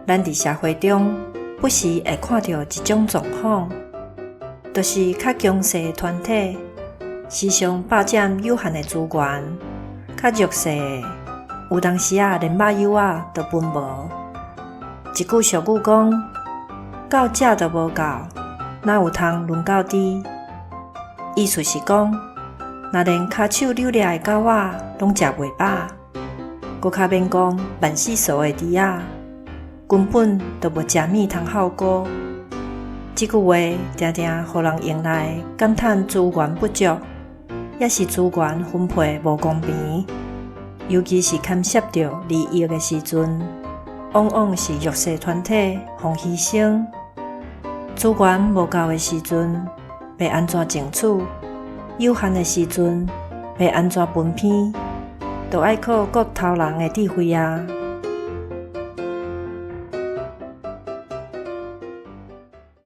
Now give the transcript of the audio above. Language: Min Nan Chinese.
咱佇社會中不時會看著一種狀況，就是較強勢的團體時常霸佔有限的資源，較弱勢的有當時仔連肉莜仔都分無。一句俗語講：狗食都無夠，哪有通輪到豬？意思是講，若連跤手扭掠的狗仔攏食袂飽，閣較免講萬死趖的豬仔，根本就無食物通孝顧。這句話定定予人用來感嘆資源不足，抑是資源分配無公平，尤其是牽涉著利益的時陣，往往是弱勢團體予犧牲。資源無夠的時陣，欲按怎爭取？有限的時陣，欲按怎分偏？就愛靠各頭人的智慧啊！